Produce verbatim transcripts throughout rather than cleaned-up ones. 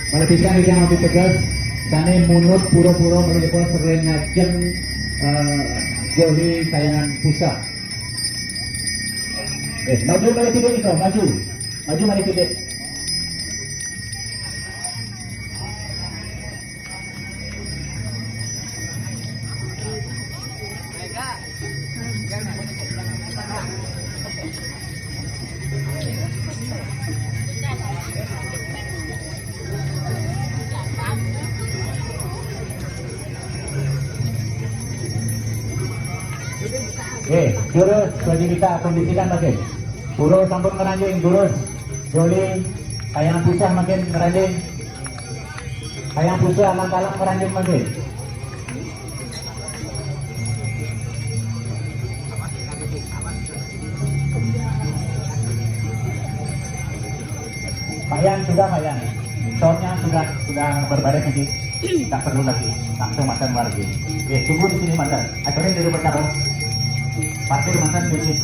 Kalau bisa ini yang lebih tegas, kami munut pura-pura melihat sering ngajeng eh, Joli Kayangan Pusah. Eh, maju mari tidak itu, maju. Maju mari tidak. Eh, terus bagi kita kondisikan lagi. Pura sampun ngeranjing, terus Joli, Kayangan Pusah makin ngeranjing. Kayangan Pusah alang-alang ngeranjing makin. Pak Yan, sudah Pak Yan. Soundnya sudah sudah berbaris lagi. Tak perlu lagi. Langsung makan lagi. Oke, tunggu di sini makan. Aturin dulu bertarung. Parkir makan sedikit.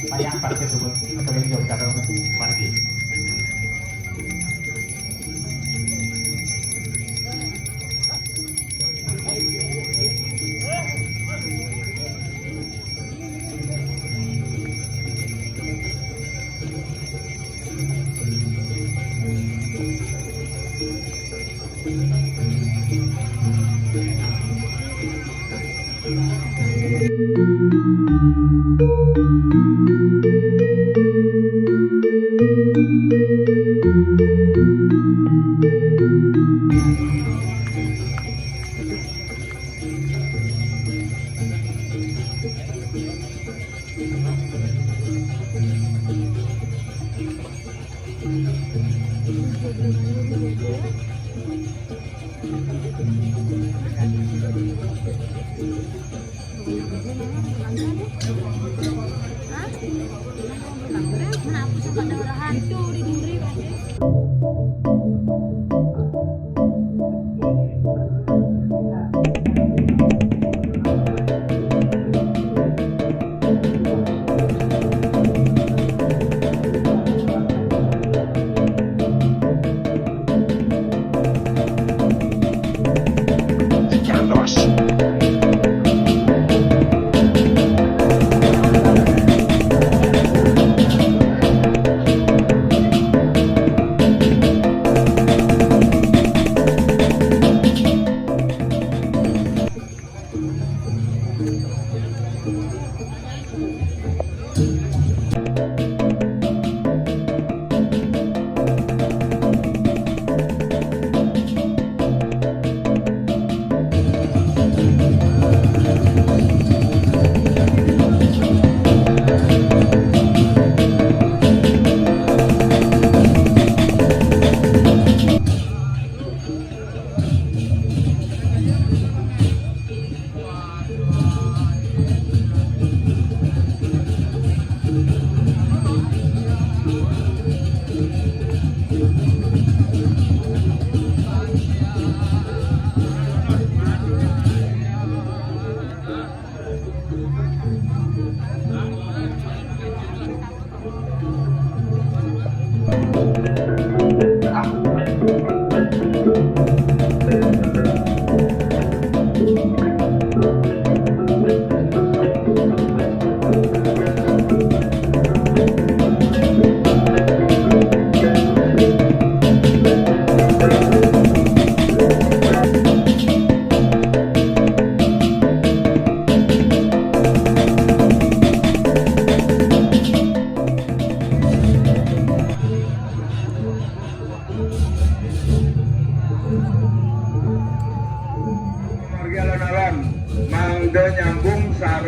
Pak Yan parkir dulu. Aturin dulu bertarung lagi.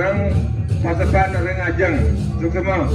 Reng paseban reng ajeng. Suksema.